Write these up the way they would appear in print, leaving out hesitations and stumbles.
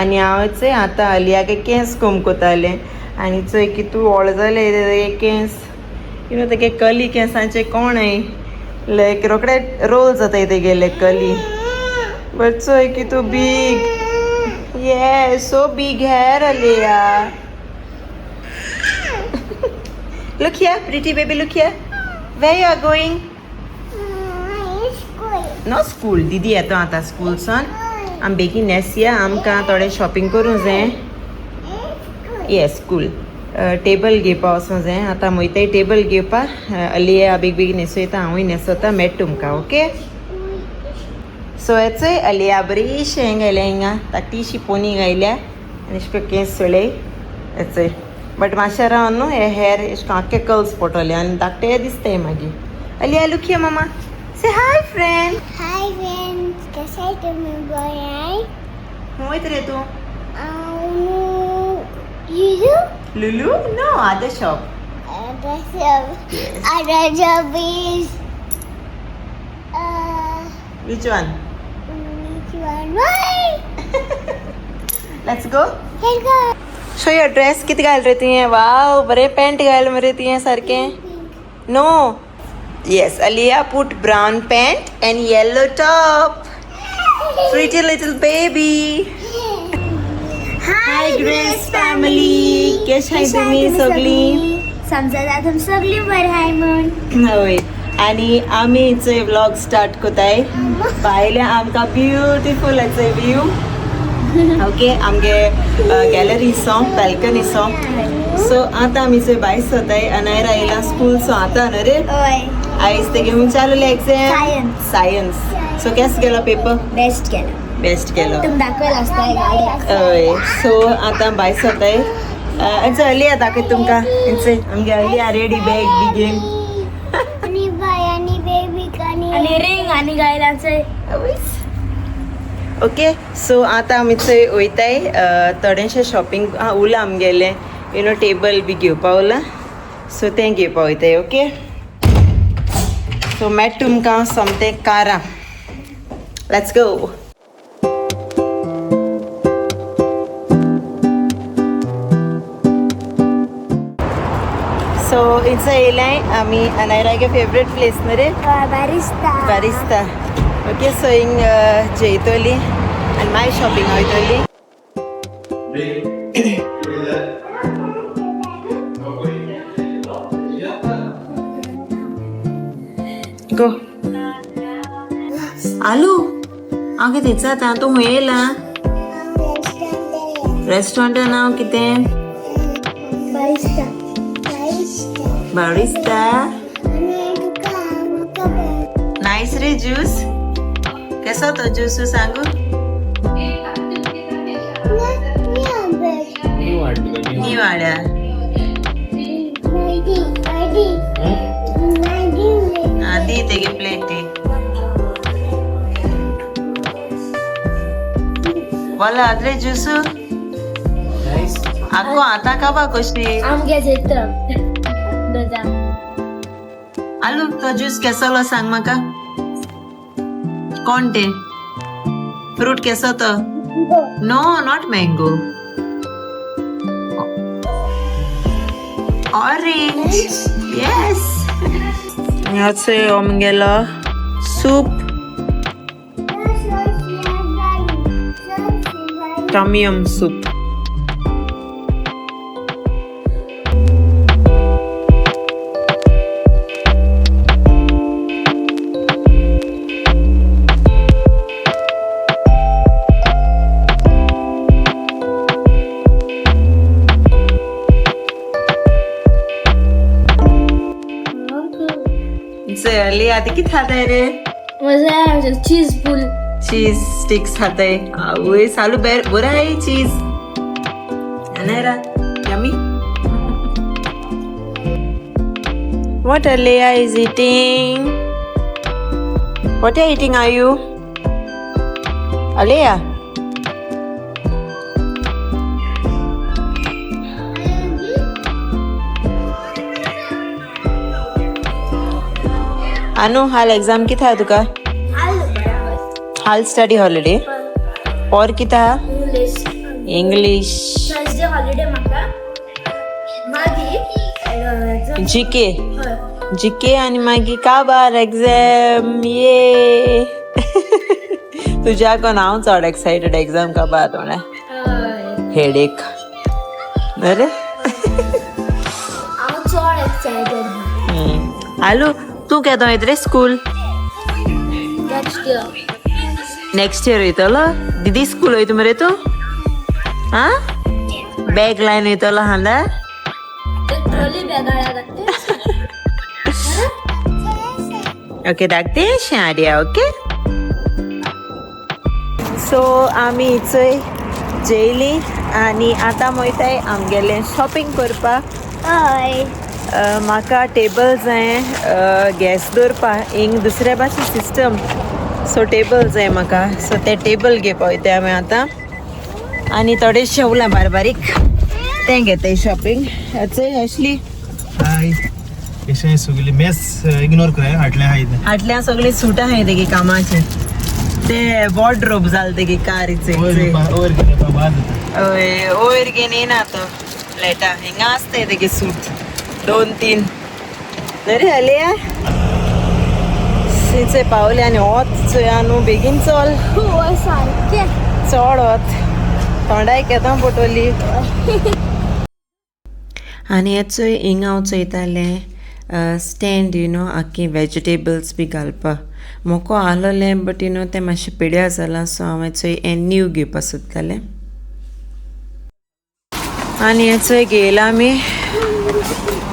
आनी हांव चोय आतां अलियाके केंस कोम कोतालें आनी चोय कितू व्हड जाले तेगे केंस you know तेगे कली केंसांचे कोण आहे लायक रोखडे रोल जाताय तेगेले कली बट चोय कितू big yeah so big hair Aliya. Look here, pretty baby, look here. Where you are going? No school. दीदी येतो आतां स्कूलसान आमी बेगीन न्हेसया आमकां थोडें शॉपिंग करूंक जाय. येस स्कूल टेबल घेवपा वचूंक जाय आतां वयताय टेबल घेवपा. अलिया बेग बेगीन न्हेसयता हांवूय न्हेसता मेळटा तुमकां. ओके सो येचय अलिया बरीशी हें घायल्या हिंगा धाकटीशी पोनी घायल्या आनी अशें करून केंस सोळय येचय बट मातशें रावन न्हू हे हेर अशें करून आख्खे कर्ल्स पडटले आनी धाकटे दिसताय मागीर. Aliya look here mama, say hi friend. Hi friends, कसे आहे तुम्ही? बरे आहे? खंय वयता रे तूं? युजू. Lulu? No, other shop. Other job is Which one? Which one? Why? Let's go. Let's go. Show your dress. कितें घाल रे तुवें? वाव बरें पॅन्ट घाल मरे तुवें सारकें. No, yes Aliya put brown pant and yellow top. Pretty little baby. Hi Grace family, कशें आहाय तुमी सगळीं? समजा तुम सगळी बरे आहे म्हण. हय आनी आमी चोय व्लॉग स्टार्ट कोताय. भायले आमकां ब्युटिफूल आसा व्यू. ओके आमगे gallery so balcony so. So आतां आमी चोय भायर सोताय. अनायरा येयला स्कूल सो आतां न्हू रे? हय. आयज तेगे खूंय चालू exam? Science. Science. So केस गेलो पेपर? बेस्ट केलं. बेस्ट गेलो. तुम दाखवेल असता गाडी. हय सो आतां भायर सोताय. आमचो अलिया दाखयता तुमकां. आमगे अलिया रेडी बॅग बी घेवन. आणि बाय आणि बेबी आणि आणि रिंग आणि गायलांचे. ओके सो आतां आमी थंय वयताय थोडेशें शॉपिंग उरलां आमगेलें you know table बी घेवपा उरलां सो तें घेवपा वयताय. ओके सो मेळटा तुमकां सोमतें कारां. Let's go. So इथं येयलाय आमी अनायरागे फेवरेट प्लेस न्हू रे? बारिस्ता. बारिस्ता. ओके सो हिंग जेयतोली आनी मागीर शॉपिंग वयतोली. गो आलू हांव कितें विचारता तूं खंय येयला? रेस्टॉरंटा नांव कितें? Barista barista. बारिस्ता. आणि तुका म्हाका नायस रे ज्यूस. कसो तो ज्यूस सांगू? निवाड्या. दी तेगे प्लेट दी. बोला आदरे ज्यूस आगो आतां काबा कशी. आमगे जेत्र दजा. आलू तो ज्यूस केसलो सांग म्हाका. कोण ते फ्रूट केसो तो? No not mango, orange. Yes आमगेलो सूप टॉमियम सूप. चली आतां कितें खाताय रे? मजा चीज पूल. चीज स्टिक्स खाताय. आवय सालू बरें आहे चीज. Anaira yummy. What Aliya is eating? What are eating are you Aliya? Anu हाल एग्जाम कितें आहा तुका? हाल स्टडी हॉलिडे और कितें आहा? इंग्लीश. थर्सडे हॉलिडे म्हाका, मागीर जीके जीके आनी मागीर काबार एग्जाम. ये तुज्या कोण हांव चड एक्सायटेड एग्जाम काबार म्हळ्यार हेडेक. अरे हांव चड एक्सायटेड. आलू, तूं केदो वयता रे school? Next year. Next year वयतलो? दिदी, स्कूल वयता मरे तूं? आं, बॅग लायन वयतलो हांदा? ट्रॉली बॅगार लागते. ओके, धाकटे शाडिया. ओके, सो आमी चोय जेयली आनी आतां वयताय आमगेलें शॉपिंग करपाक. हय. म्हाका टेबल जाय गॅस दवरपा. हिंग दुसऱ्या भाशेन सिस्टम, सो टेबल जाय म्हाका. सो ते टेबल घेवपा वयताय आमी आतां आनी थोडे शेवलां बारीक बारीक तें घेताय शॉपिंग. चोय एशली. हाय, कशें सगळी? मेस इग्नोर कराय, हाडलें आहा इतें. हाटल्या सगळीं सुटां आहाय तेगे कामाचे, ते वॉर्डरोब जाल तेगे कारीचे. वयर वयर कितें बाद जाता. हय, वयर घेन येना तो फ्लॅटा, हिंगा आसताय तेगे सूट दोन तीन. बरें आलिया, चोय पावले आनी वत चोया न्हू, बेगीन चल. हय, सारकें. चड वत, तोंडाय केदो पडटली. आनी हें चोय, हिंगा हांव चोयतालें स्टँड, you know, आख्खी वेजिटेबल्स बी घालपाक. मोको आहलोलें, बट you know तें मातशें पिड्यार जालां, सो हांव चोय हें न्यू घेवपा सोदतालें. आनी हें चोय, घेयलां आमी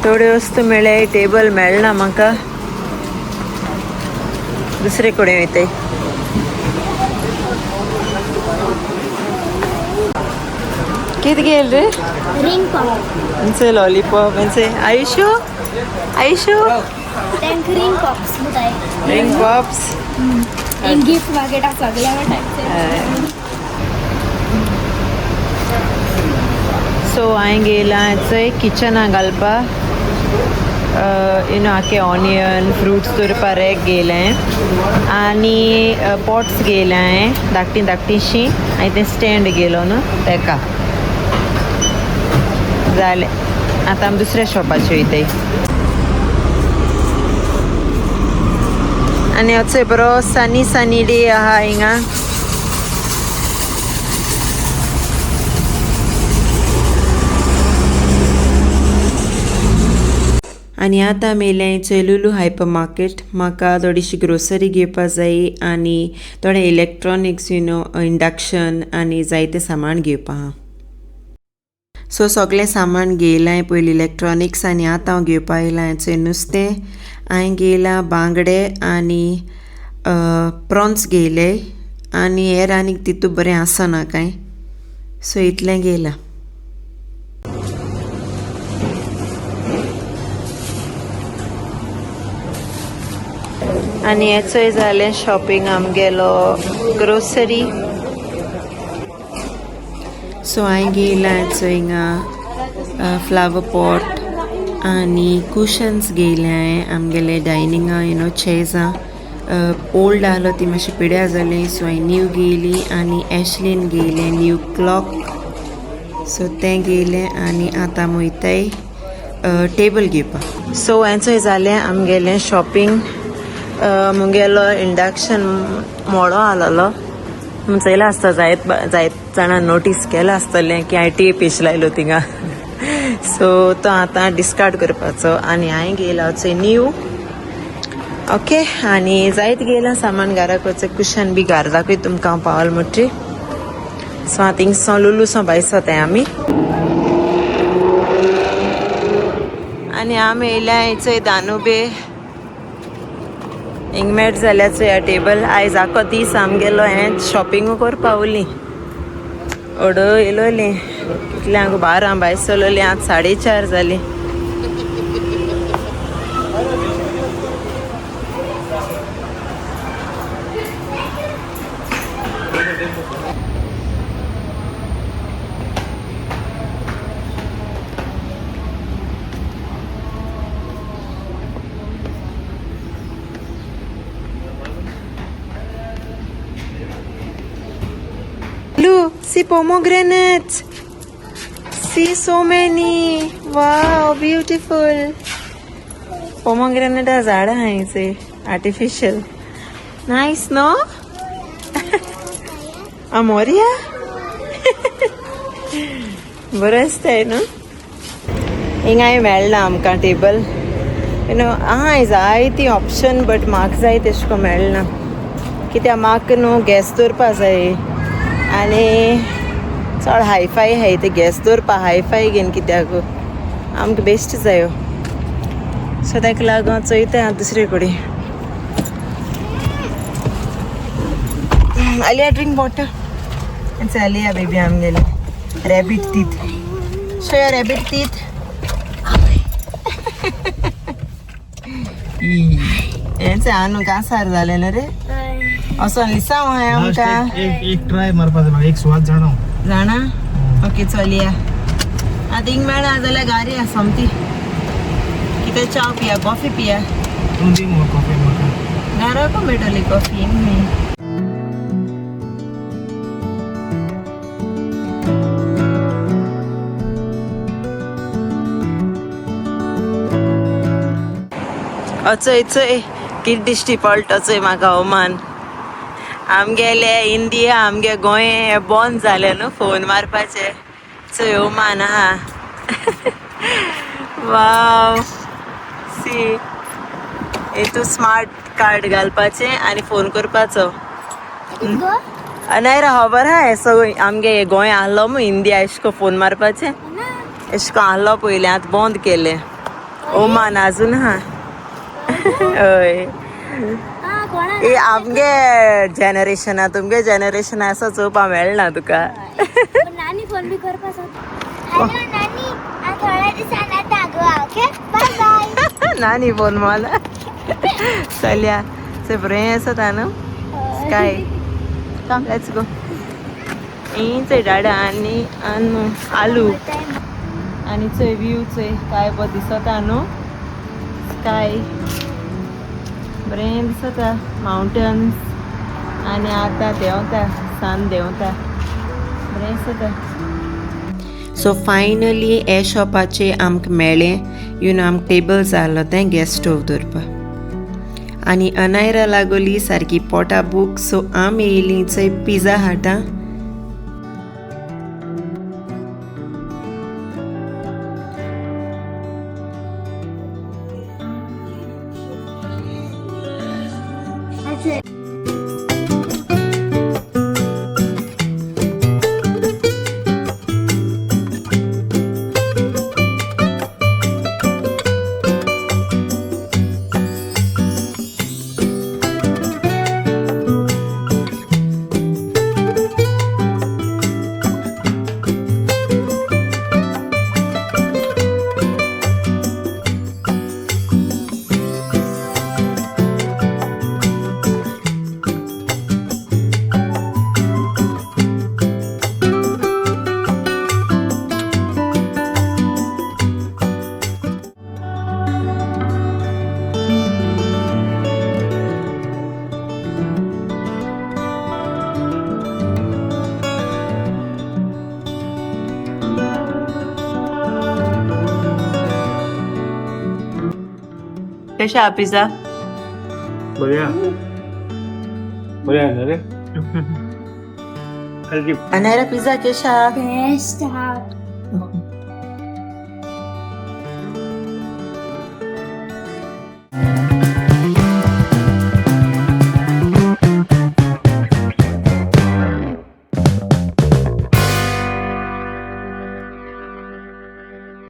थोड्यो वस्तू मेळ्ळे. टेबल मेळना म्हाका, दुसरे कडेन वयताय. कितें घेयल रे? Ring pop. लॉलीपॉप. आयुशू, आयुशू. तांकां रिंग पॉप्स जाय. Ring pops. गिफ्ट मार्केटाक सगळ्या मेळटा. सो हांवें घेयलां चोय किचना घालपा, you know, आखे ऑनियन फ्रुट्स दवरपा रॅक घेयलें आनी पॉट्स घेयले हांवें धाकटी धाकटीशीं आनी तें स्टँड घेयलो न्हू तेका. जालें, आतां आमी दुसऱ्या शॉपाचेर वयताय. आनी चोय, बरो सनी सनी डे आहा हिंगा. आनी आतां आमी येयल्या चोय लुलू हायपर मार्केट. म्हाका थोडीशी ग्रोसरी घेवपा जाय आनी थोडे इलेक्ट्रॉनिक्स, you know, induction आनी जायते सामान घेवपा आहा. सो सगळें सामान घेयलां पयलीं इलेक्ट्रॉनिक्स आनी आतां हांव घेवपा येयलां चोय नुस्तें. हांवें घेयलां बांगडे आनी प्रॉन्स घेयले आनी हेर आनीक तितू बरें आसना कांय, सो इतलें घेयलां. आनी हेचोय जालें शॉपिंग आमगेलो ग्रोसरी. सो हांवें घेयलां चोय हिंगा फ्लावर पॉट आनी कुशन्स घेयले हांवें आमगेले डायनिंगा, you know, चेयर्सां ओल्ड आहलो, ती मातशी पिड्यार जाली, सो हांवें न्यू घेयली. आनी एशलीन घेयलें न्यू क्लॉक, सो तें घेयलें. आनी आतां वयताय टेबल घेवपाक. सो हेंचोय जालें आमगेलें शॉपिंग. मुगेलो इंडक्शन मोडो आहलोलो, चयलां आसता जायत जायत जाणां नोटीस केलां आसतलें की हांवें टेप एश लायलो थिंगा. सो तो आतां डिस्कार्ड करपाचो आनी हांवें घेयला चोय न्यू. ओके, आनी जायत घेयलां सामान घराक वचून कुशन बी घार दाखय तुमकां हांव पावल म्हणटरी. सो आतां थिंगसो लुलूसो भायसो तें आमी. आनी आमी येयल्या चोय दानुबे, हिंग मेट जाल्यार चोया टेबल. आयज आखो दीस आमगेलो हें शॉपिंग करपा उरली. ओडो येयलोली कितल्यांक, 12 भायर सरलोली, आतां 4:30 जालीं. लू See pomegranates. See so many. Wow, beautiful. Pomegranate झाडां आहा आर्टिफिशियल. Nice no? अमोरिया बरें आसताय न्हू. हिंगाय मेळना आमकां टेबल. You know आहाय जायती ऑप्शन बट म्हाका जाय तेश कोन मेळना. कित्याक म्हाका न्हू गॅस दवरपा जाय आनी चड हायफाय आहाय ते गॅस दवरपा. हायफाय घेवन कित्याक, आमकां बेस्ट जायो. सो ताका लागून चोयता हांव दुसरे कडेन. आलिया ड्रिंक वॉटर. आलिया बेबी आमगेले rabbit teeth. Show your rabbit teeth. हेंच आहा न्हू कांसार जालें न्हू रे. असो लिसांव आहाय आमकां. एक ट्राय मारपा जाय, एक सुवात जाणा. जाणा? ओके चलया. आतां हिंग मेळना जाल्यार गारी आसा सोमती. कितें च्याव पिया, कॉफी पिया. तूं दी मुगो कॉफी म्हाका. घराको मेळटली कॉफी न्हय. अचय चय कितें दिश्टी पडटा चोय म्हाका ओमान. आमगेले इंडिया आमगे गोंय हें बंद जालें न्हू फोन मारपाचें. चोय ओमान आहा. वाव सी हेतू स्मार्ट कार्ड घालपाचें आनी फोन करपाचो. नायरा खबर आहा सगळीं आमगे गोंय आहलो मु इंडिया एशे को फोन मारपाचें. एशे को आहलो पयलें, आतां बंद केलें. ओमान आजून आहा. हय ए आमगे जनरेशना तुमगे जनरेशन असो चोवपा मेळना तुका. नानी फोन बी करपा सोदता. हॅलो नानी, हांव थोड्या दिसान येता गोवा. Okay bye bye. नानी फोन मारला. चलया चोय बरें आसता न्हू स्काय. Come let's go. ही चोय डाडा आनी आनू आलू आनी चोय व्यू चोय काय बरो दिसता न्हू. स्काय बरें दिसता. माउंटन्स आनी आतां देंवता सान देंवता बरें दिसता. सो फायनली हे शॉपाचे आमकां मेळ्ळें. You know आमकां टेबल जाय आसलो तें गॅस स्टोव दवरपाक. आनी अनायरा लागोली सारकी पोटा बूक. सो आमी येयलीं चोय पिझ्झा हाटा. कशा पिझ्झा? बऱ्या बऱ्या रे. अनायरा पिझ्झा कशा? बेस्ट हा.